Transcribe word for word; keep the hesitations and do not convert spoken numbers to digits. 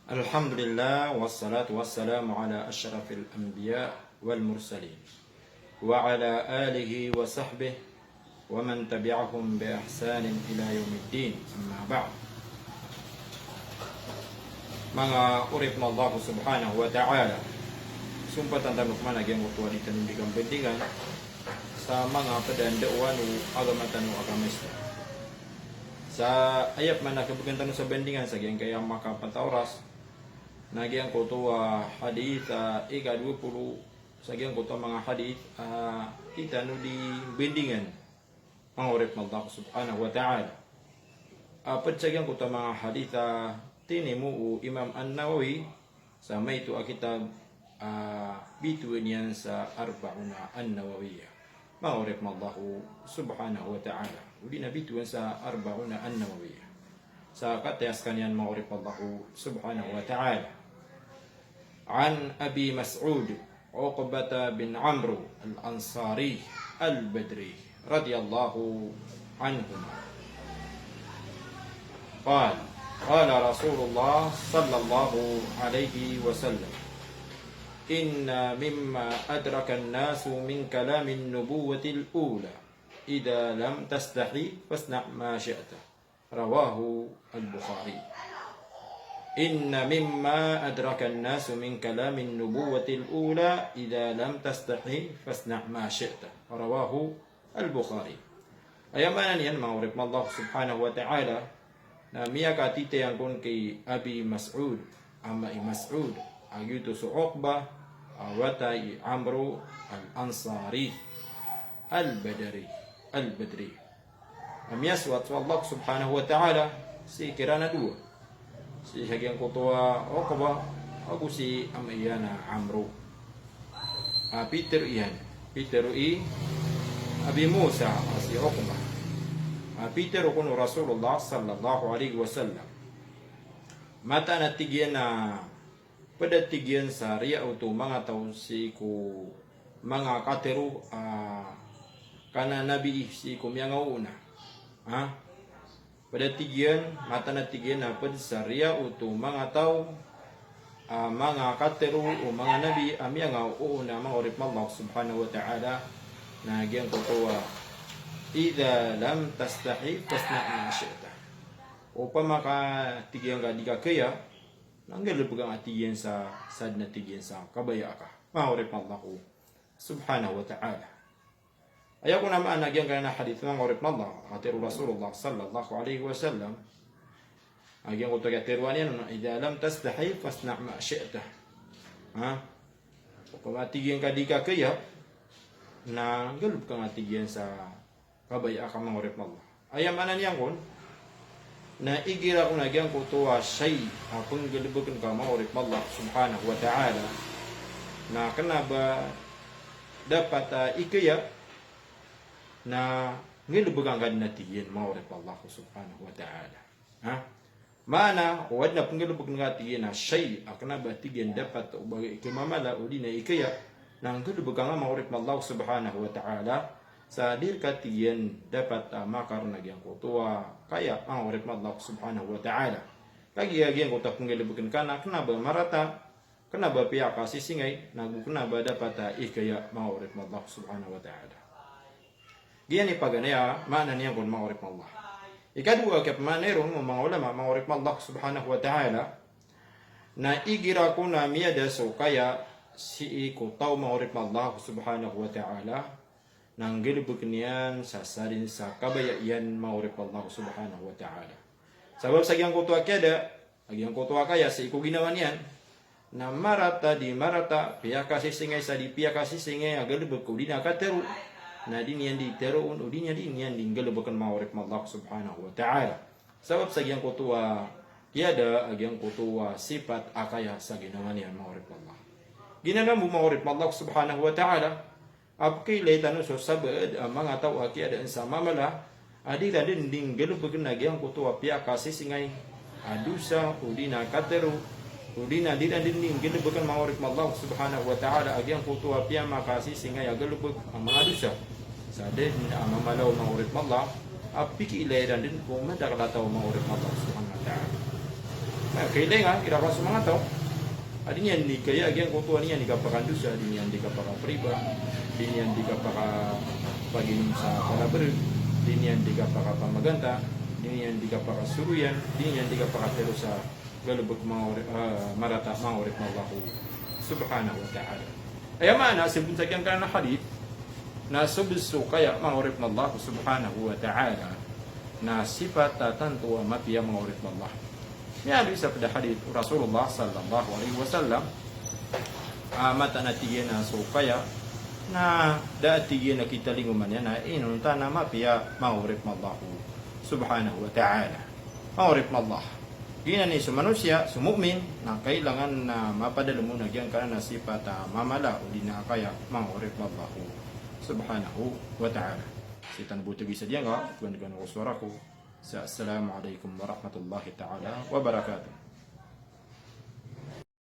Alhamdulillah, wassalatu wassalamu ala ashrafil anbiya wal mursalin, wa ala alihi wa sahbihi wa man tabi'ahum bi ihsanin ila yawmiddin. Amma ba'd. Manga oripn o Allah subhanahu wa ta'ala, sumpatan tano pman a giyangkoto a di tano di kambandingan sa manga pd a ndao o agama tano a agama Islam. Sa aya pman a khabgan tano sa bandingan sa giyangkaya makapat a oras na giyangkoto a hadith a ika dowa polo sa giyangkoto a manga hadith a di tano di bandingan, manga oripn o Allah subhanahu wa ta'ala. A pd sa giyangkoto a manga hadith a tinimo o Imam An-Nawawi sa maito a kitab a bitowan iyan sa Arba'una An-Nawawiyah, manga oripn o Allah subhanahu wa ta'ala. O di na bitowan sa Arba'una An-Nawawiyah. Sa kataya skaniyan, manga oripn o Allah subhanahu wa ta'ala. An Abi Mas'ud Uqbah bin Amr al-Ansari al-Badri radiyallahu anhuma. Qal, qala Rasulullah sallallahu alaihi wasallam, inna mimma adraka an-nasu min kalamin nubuwwatil ula, idha lam tastahi fasna' ma shi'ta. Rawahu al-Bukhari. Inna mimma adraka an-nasu min kalamin nubuwwatil ula, idha lam tastahi fasna' ma shi'ta. Rawahu al-Bukhari. Aya maana niyan, manga oripn o Allah subhanahu wa ta'ala, na miyakatitayan kon ki Abi Mas'ud, ama i Mas'ud, a giyoto so Uqbah, a wata i Amru al-Ansari, al-Badri, al-Badri. A miyasowat so Allah subhanahu wa ta'ala sii kiran a dowa. Sii sa giyangkoto a Uqbah, ago sii ama iyan a Amru. A pitharo iyan, pitharo i Abi Musa a si Uqbah. A pitharo kon o Rasulullah sallallahu alaihi wasallam. Mataan a tig iyan a pd a tig iyan sa riya oto manga taw sii ko manga katharo a kanabi sii ko miyangaoona. Ha? Pd a tig iyan, mataan a tig iyan a pd sa riya oto manga taw a manga katharo o manga nabi a miyangaoona, manga oripn o Allah subhanahu wa ta'ala, na giyangkoto a, idha lam tastahi fasna' ma shi'ta. Opama ka tig iyan ka di ka kaya, na nggalbka ngka tig iyan sa, sa dn a tig iyan sa kabaya aka, manga oripn o Allah subhanahu wa ta'ala. Aya kon a maana giyangkanan a hadith, manga oripn o Allah, a katharo o Rasulullah sallallahu alaihi wasallam, a giyangkoto a katharoa niyan on, idha lam tastahi fasna' ma shi'ta. Ha? Opama tig iyan ka di ka kaya, na nggalbka ngka tig iyan sa kabaya aka, manga oripn o Allah. Aya maana niyan kon na igira kon a giyangkoto a shay a pnggalbkn ka, manga oripn o Allah subhanahu wa ta'ala, na kna ba dapat a ikaya, na nggalbka ngka dn a tig iyan, manga oripn o Allah subhanahu wa ta'ala. Ha? Maana o adn a pnggalbkn ka tig iyan a shay a kna ba tig iyan dapat o ba ikimamala odi na ikaya, na nggalbka ngka, manga oripn o Allah subhanahu wa ta'ala, sa di rka tig iyan dapat a makarn a giyangkoto a kaya, manga oripn o Allah subhanahu wa ta'ala. Kagiya giyangkoto a pnggalbkn ka na kna ba marata, kna ba piyakasisingay, na go kna ba dapat a ikaya, manga oripn o Allah subhanahu wa ta'ala. Giyanan i paganay a maana niyan kon, manga oripn o Allah. Ikadowa a kiyapmaanay ron o manga ulama, manga oripn o Allah subhanahu wa ta'ala, na igira kon a miyada so kaya sii ko taw, manga oripn o Allah subhanahu wa ta'ala, na nggalbkn iyan sa sadn sa kabaya iyan, manga oripn o Allah subhanahu wa ta'ala. Sabap sa giyangkoto a kiyada a giyangkoto a kaya sii ko ginawa niyan na marata di marata, piyakasisingay sa di piyakasisingay a galbk odi na katharo, na di niyan di tharoon odi na di niyan di nggalbkn, manga oripn o Allah subhanahu wa ta'ala. Sabap sa giyangkoto a kiyada a giyangkoto a sipat a kaya sa ginawa niyan, manga oripn o Allah. Giyanan mambo, manga oripn o Allah subhanahu wa ta'ala, a pkiilay tano so sabaad a manga taw a kiyadaan sa mamala a di iran dn di nggalbkn a giyangkoto a piyakasisingay a dosa odi na katharo, odi na di iran dn di nggalbkn, manga oripn o Allah subhanahu wa ta'ala, a giyangkoto a piyamakasisingay a galbk a manga dosa. Sa da dn a mamala o, manga oripn o Allah, a pkiilay iran dn ko madakl a taw, manga oripn o Allah subhanahu wa ta'ala. Kailangan iran so manga taw a di niyan di kaya giyangkoto a di niyan di kapakandosa, di niyan di kapakapariba, di niyan di kapakapaginom sa palabrg, di niyan di kapakapamaganta, di niyan di kapakasoroyan, di niyan di kapakatero sa galbk, manga ori-, ah, marata, manga oripn o Allah subhanahu wa ta'ala. Aya maana, sii bo sa giyangkanan a hadith, na so bs so kaya, manga oripn o Allah subhanahu wa ta'ala, na sipat a tanto a mapiya, manga oripn o Allah. Miyaaloy sa pd a hadith o Rasulullah sallallahu alaihi wasallam, a mataan a tig iyan a so kaya na da a tig iyan a kitalingoman iyan a inonta na mapiya, manga oripn o Allah subhanahu wa ta'ala. Manga oripn o Allah, giyanan i so manosiya, so mu'min, na kailangan na mapadalm on a giyangkanan a sipat a mamala odi na kaya, manga oripn o Allah subhanahu wa ta'ala. Sii tano bo tagi sa diyangka, kowan ko so sowara ko sa assalamu alaikum warahmatullahi ta'ala wabarakatuh.